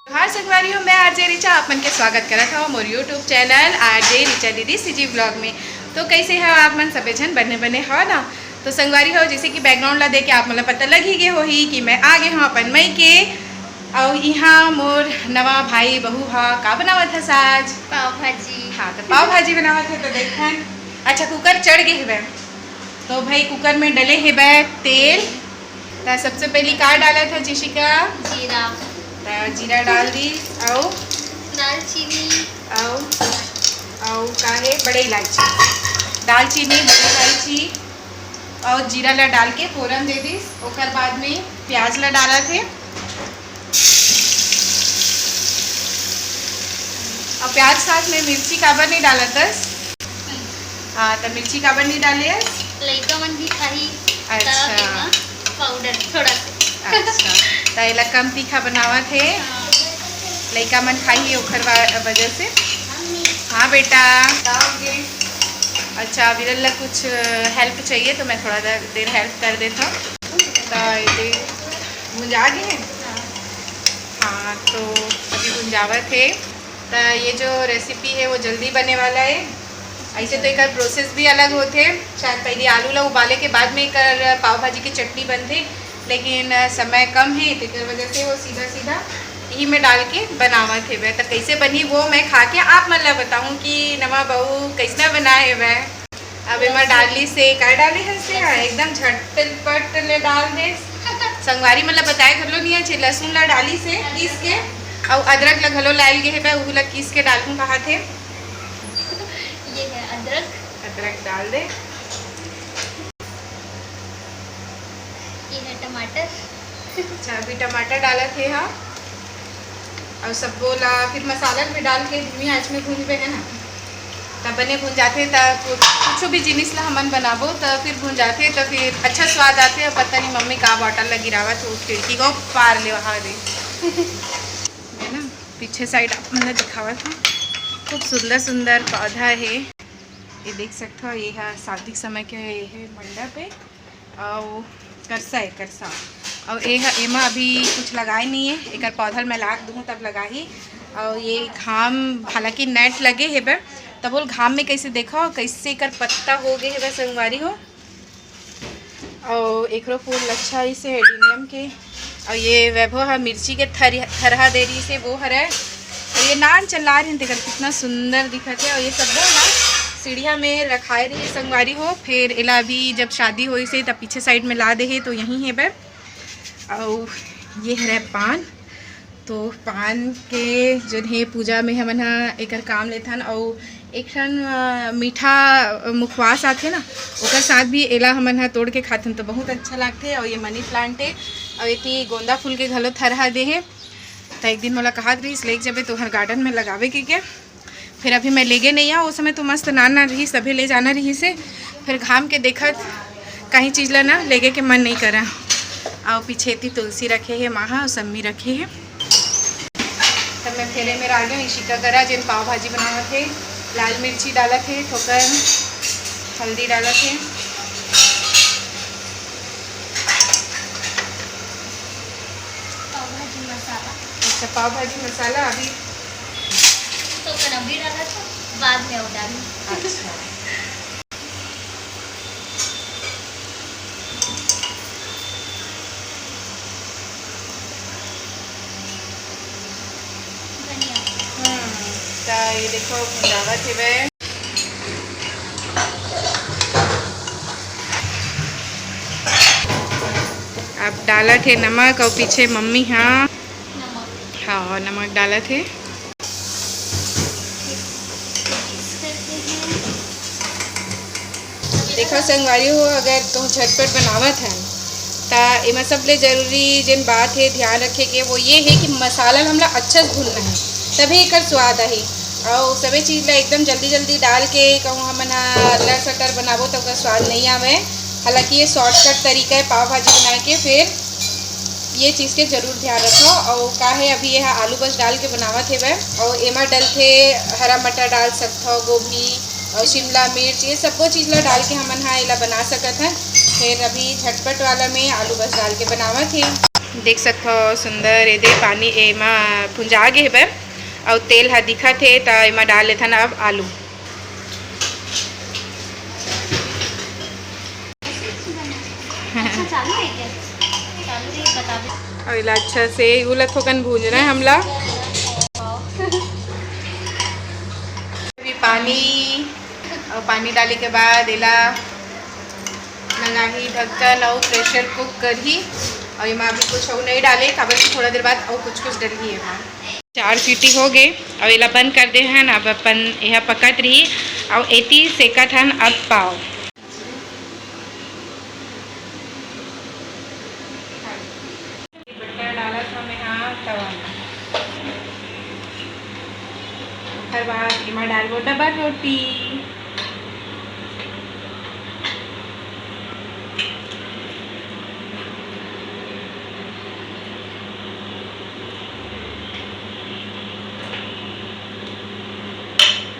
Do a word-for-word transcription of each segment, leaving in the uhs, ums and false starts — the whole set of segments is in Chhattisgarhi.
हाय संगवारी हो, मैं आरजे रिचा आप मन के स्वागत करत हव मोर YouTube चैनल आरजे रिचा दीदी सीजी ब्लॉग में। तो कैसे हव आप मन? सबे झन बने बने हव ना? तो संगवारी हो, जैसे कि बैकग्राउंड ला देख के आप मन ला पता लग ही गे होही कि मैं आ गे हव अपन मई के। अउ इहाँ मोर नवा भाई बहू ह का बनावत हस आज? पाव भाजी। हाँ, तो पाव भाजी बनावत हे तो देखथन। अच्छा, कुकर चढ़ गे हेबे। तो भाई कुकर में डले हेबे तेल। त सबसे पहली का डालत हे जिशिका? जीरा। त जीरा डाल दी। अउ? दालचीनी। अउ? अउ का हे? बड़े इलायची। दालचीनी, बड़े इलायची अउ जीरा ला डाल के फोरन दे दिस। ओकर बाद में प्याज ला डालत हे। अउ प्याज साथ में मिर्ची काबर नहीं डालत हस? हाँ, त मिर्ची काबर नहीं डाले हस? लइका मन भी खाही, त अच्छा। एमा पाउडर थोड़ा सा। अच्छा, त एला कम तीखा बनावत हे। हाँ। लइका मन खाही ओखर वा-, वजह से। हाँ बेटा। का हो गे? अच्छा, विरल ला कुछ हेल्प चाहिए तो मैं थोड़ा देर, देर हेल्प कर देथव। त ये भुंजा गे हे। हाँ। हाँ, तो अभी भुंजावत हे। त ये जो रेसिपी हे वो जल्दी बने वाला हे। ऐसे तो एकर प्रोसेस भी अलग होथे। शायद पहले आलू ला उबाले के बाद में एकर पाव भाजी की चटनी बनथे, लेकिन समय कम हे, तेकर वजह से वो सीधा सीधा इही में डाल के बनावत हेवय। त कैसे बनही वो मैं खा के आप मन ला बताहूँ कि नवा बहू कैसना बनाए हेवय। अब एमा डाली से का डाले हस तेहा? एकदम झटपट ले डाल दे। संगवारी मन ला बताए घलो नहीं हे, लहसुन ला डाली से पीस के, अउ अदरक ला घलो लायल गे हेबे, उहू ला पीस के डालहूँ कहाथे। ये है अदरक। अदरक डाल दे। ये है टमाटर। अच्छा, अभी टमाटर डालत हे, हाँ। अउ सब्बो ला फिर मसाला भी डाल के धीमी आंच में भूंजबे, है ना? तब बने भूंजाथे, तब कुछ भी जिनिस ला हमन बनाबो, तब फिर भूंजाथे, तब फिर अच्छा स्वाद आथे। अब पता नहीं मम्मी का बॉटल ला गिरावत हो, खिड़की को पार ले वहाँ दे। है ना, पीछे साइड आप मन ला दिखावत हूँ, खूब सुंदर सुंदर पौधा हे। ये देख सकथव, ये ह शादी के समय के ये हे मंडप हे, अउ करसा हे, करसा। अउ ये ह, एमा अभी कुछ लगाए नहीं हे, एकर पौधा ल मैं लाग दूँ तब लगाही। अउ ये घाम, हालांकि नेट लगे हेबे, तब बोल घाम में कैसे देखव, कैसे एकर पत्ता हो गए हेबे संगवारी हो। अउ एकरो फूल अच्छा इसे एडेनियम के। अउ ये वैभव ह मिर्ची के थरी-, थरहा दे रही से वो हरे। अउ ये नान चला रही, तेकर कितना सुंदर दिखत हे। अउ ये सब्बो ह सीढ़िया में रखाए रही संगवारी हो, फिर एला अभी जब शादी होइस हे तब पीछे साइड में ला दे हे, तो यहीं हेबे। अउ ये हरे पान, तो पान के जोन हे पूजा में हमन ह एकर काम लेथन। अउ एक ठन, अ, मीठा, अ, मुखवास आथे ना, ओकर साथ भी एला हमन ह तोड़ के खाथन तो बहुत अच्छा लागथे। अउ ये मनी प्लांट हे, अउ एती गोंदा फूल के घलो थरहा दे हे। त एक दिन मोला कहत रहिस, "लेके जबे तोहर गार्डन में लगावे," के, के। फिर अभी मैं लेगे नहीं आऊँ, उस समय तो मस्त नान नान रहिस, सभे ले जाना रहिस हे। फिर घाम के देखत कहीं चीज ला ना लेगे के मन नहीं करा। अउ पीछे एती तुलसी रखे हे, माँ ह, अउ सम्मी रखे हे। तब मैं फेरे में आ गई हूँ इशिका करा, जेन पाव भाजी बनावत हे, लाल मिर्ची डालत हे, थोकन हल्दी डालत हे। पाव भाजी मसाला। अच्छा, पाव भाजी मसाला अभी तो कन अभी डाला था, बाद में वो डाली। अच्छा। धनिया। हम्म, त ये देखो, भुंजावत हेवय। अब डालत हे नमक, अउ पीछे मम्मी ह, नमक। हाँ, नमक डालत हे। देखो संगवारी हो, अगर तुम झटपट बनावत है, त एमा सबले जरूरी जेन बात हे ध्यान रखे के, वो ये हे कि मसाला ल हमला अच्छा से भूनना हे, तभी एकर स्वाद आही। अउ सबे चीज ला एकदम जल्दी जल्दी डाल के कहूँ हमन ह लर सटर बनाबो, त ओकर स्वाद नहीं आवे। हालांकि ये शॉर्टकट तरीका हे पाव भाजी बनाए के। फिर ये चीज के जरूर ध्यान रखो। अउ का हे, अभी ये ह आलू बस डाल के बनावत हेवय। अउ एमा डलथे, हरा मटर डाल सकथव, गोभी अउ शिमला मिर्च, ये सब्बो चीज ला डाल के हमन ह एला बना सकत हन। फिर अभी झटपट वाला में आलू बस डाल के बनावत हे। देख सकथव सुंदर एदे पानी एमा भुंजा गे हेबे, अउ तेल ह दिखत हे, त एमा डाल लेथन अब आलू। अउ एला अच्छा से उला थोकन भूंजना हे हमला। अभी पानी, अउ पानी डाले के बाद एला लगाही ढक्कन अउ pressure cook करही। अउ एमा अभी कुछ अउ नहीं डाले, काबर कि थोड़ा देर बाद अउ कुछ कुछ डलही एमा। चार सीटी हो गे, अउ एला बंद कर दे हन। अब अपन एहा पकत रही, अउ एती सेकत हन अब पाव। बटर डालत हव मैं हा तवा में। ओकर बाद एमा डालबो डबल रोटी।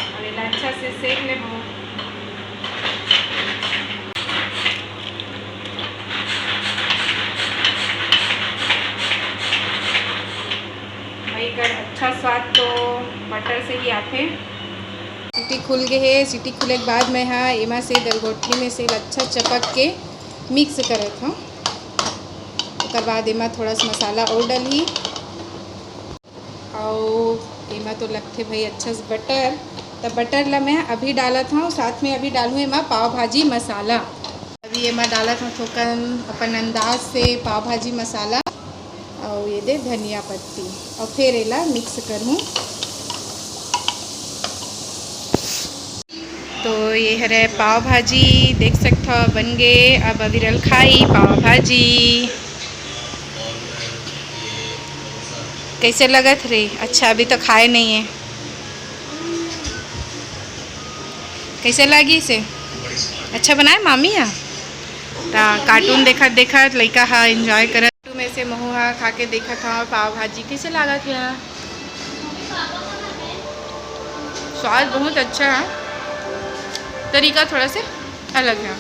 अउ एला अच्छा से सेक लेबो। भाई, एकर अच्छा स्वाद तो बटर से ही आथे। सीटी खुल गे हे। सीटी खुले के बाद मैं हा एमा से दलगोटनी में से अच्छा चपक के मिक्स करत हव। ओकर बाद एमा थोड़ा सा मसाला और डलही। अउ एमा तो लगथे भाई अच्छा से बटर, त बटर ला मैं अभी डालत हव, साथ में अभी डालहूँ एमा पाव भाजी मसाला। अभी एमा डालत हव थोकन अपन अंदाज से पाव भाजी मसाला, अउ ये दे धनिया पत्ती, अउ फिर एला मिक्स करहूँ। तो ये हरे पाव भाजी, देख सकथव बन गे। अब अविरल खाई पाव भाजी। कैसे लगत रे? अच्छा, अभी तो खाए नहीं है। कैसे लगी से? अच्छा बनाए मामी हा? ता कार्टून देखत देखत लइका हा एंजॉय करत। में से महू हा खा के देखत हव पाव भाजी कैसे लागत हे। स्वाद बहुत अच्छा है, तरीका थोड़ा से अलग है।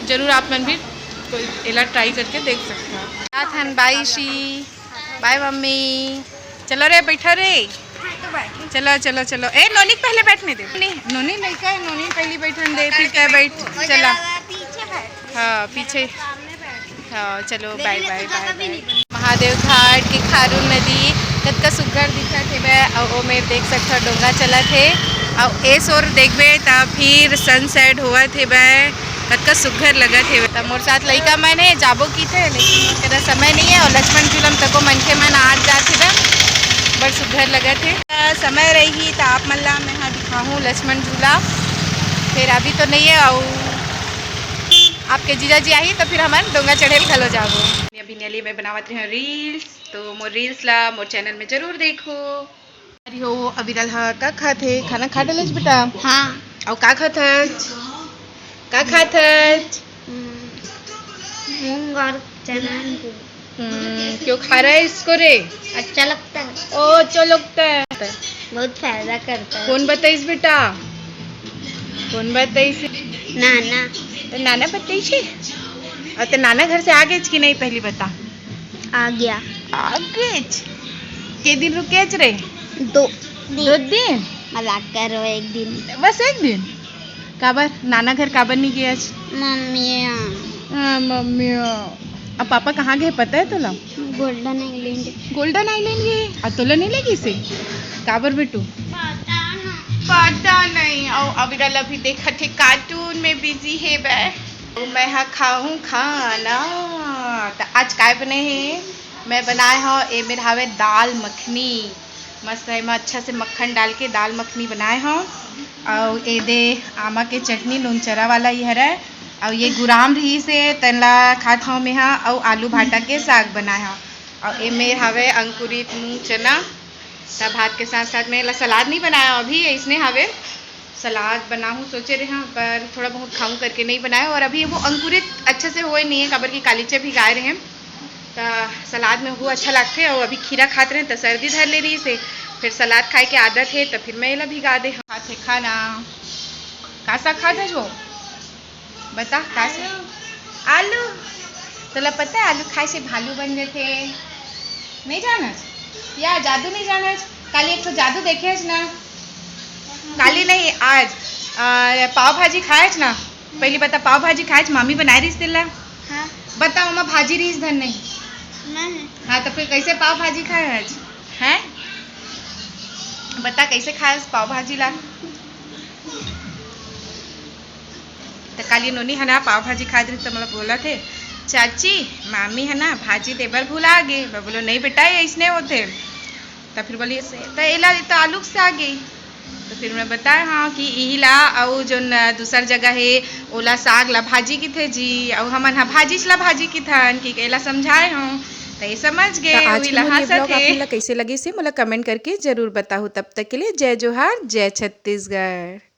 जरूर आप मन भी कोई एला ट्राई करके देख सकते हो। आथन बाई शी, बाय मम्मी। चलो रे, बैठा रे। चलो, चलो, चलो। ए, नोनी के पहले बैठने दे। नोनी, नोनी लइका है, नोनी पहली बैठन दे, फिर तय बैठ। चला। पीछे बैठ। हाँ, पीछे। हाँ, चलो, बाय, बाय, बाय, बाय। महादेव घाट के खारून नदी कतका सुग्घर दिखत हेवय, अउ ओमे देख सकथव डोंगा चलत हे, अउ ए सोर देखबे त फिर सनसेट होवत हेवय, कतका सुग्घर लगत हेवय। त मोर साथ लइका मन हे, जाबो किथे, लेकिन करा समय नहीं है, अउ लक्ष्मण झूला म तको मनखे मन आत जात हेवय, बड़ सुग्घर लगत हे। त समय रही त आप मन ला मैं हा दिखाहूँ लक्ष्मण झूला, फिर अभी तो नहीं है, अउ आपके जीजा जी आही त फिर हमन डोंगा चढ़े ल घलो जाबो। अभी नली में बनावत रहे रील्स, तो मोर रील्स ला मोर चैनल में जरूर देखो। अरे हो, अविरल हा का खात हे? खाना खा डलेस बेटा? हाँ। अउ का खात हच? का खात हच? हम्म, मूंग और चना। हम्म, क्यों खा रहा है इसको रे? अच्छा लगता है। ओ, अच्छा लगता है। बहुत फायदा करता है। कौन बताइस बेटा? कौन बताइस? नाना। तो नाना बताइस? और तो नाना घर से आ गेच कि नहीं, पहली बता। आ गया। आ गेच? के दिन रुकेच रे? दो। दो दिन? मजाक करो, एक दिन। बस एक दिन? काबर? नाना घर काबर नहीं गेच? मम्मी। हाँ, मम्मी। अब पापा कहाँ गए पता है तोला? Golden island. गोल्डन आइलैंड गए? अउ तोला नहीं ले गिस हे? काबर बेटू? पता नहीं। पता नहीं। अउ अविरल अभी देखत हे कार्टून में बिजी हेवय। तो मैं हा खाहूँ खाना। त आज काय बने हे? मैं बनाए हव, ए मेर हावे दाल मखनी। मस्त एमा अच्छा से मक्खन डाल के दाल मखनी बनाए हव। अउ ए दे आमा के चटनी नूनचरा वाला ही हरय। अउ ये गुराम रहिस हे, तेन ला खात हव मेहा। अउ आलू भाटा के साग बनाए हव। अउ ए मेर हावे अंकुरित मूंग चना। त भात के साथ साथ में एला सलाद नहीं बनाया अभी, अइसने हावे। सलाद बनाहूँ सोचे रहे हव, पर थोड़ा बहुत खाऊँ करके नहीं बनाया। और अभी वो अंकुरित अच्छे से होए नहीं है, काबर कि कालीचे भिगाए रहे हैं। त सलाद में वो अच्छा लगथे। और अभी खीरा खात रहे त सर्दी धर ले रहिस हे, फिर सलाद खाए के आदत है, त फिर मैं एला भिगा दे हव। खात हे खाना। का साग खात हे वो? बता, का साग? आलू। तोला पता है आलू खाए से भालू बन जाथे? नहीं जानस? या जादू नहीं जानस? काली एक ठो जादू देखे हस ना? काली नहीं, आज। आ, पाव भाजी खाएच ना? पहली बता, पाव भाजी खाएच, मामी बनाए रहिस तेला? हाँ। बता, ओमा भाजी रहिस धन नहीं? नहीं। हाँ, तो फिर कैसे पाव भाजी खाए आज? हैं? बता, कैसे खाएस पाव भाजी ला? त काली नोनी ह ना पाव भाजी खात रहिस त मोला बोलत हे, "चाची, मामी ह ना भाजी देबर भुला गे।" मैं बोलो, "नहीं बेटा, ये अइसने होथे।" त फिर बोली, "त एला त आलू के साग ए।" त फिर मैं बताए हंव कि इही ला अउ जोन दूसर जगह हे ओला साग ला भाजी किथे जी, अउ हमन ह भाजीच ला भाजी किथन कि एला समझाए हंव। त ये समझ गे, त आज उही के ला मोर ये हंसत vlog आप हे। मन ला कैसे लगिस हे मोला comment करके जरूर बताहू। तब तक के लिए जय जोहार, जय छत्तीसगढ़।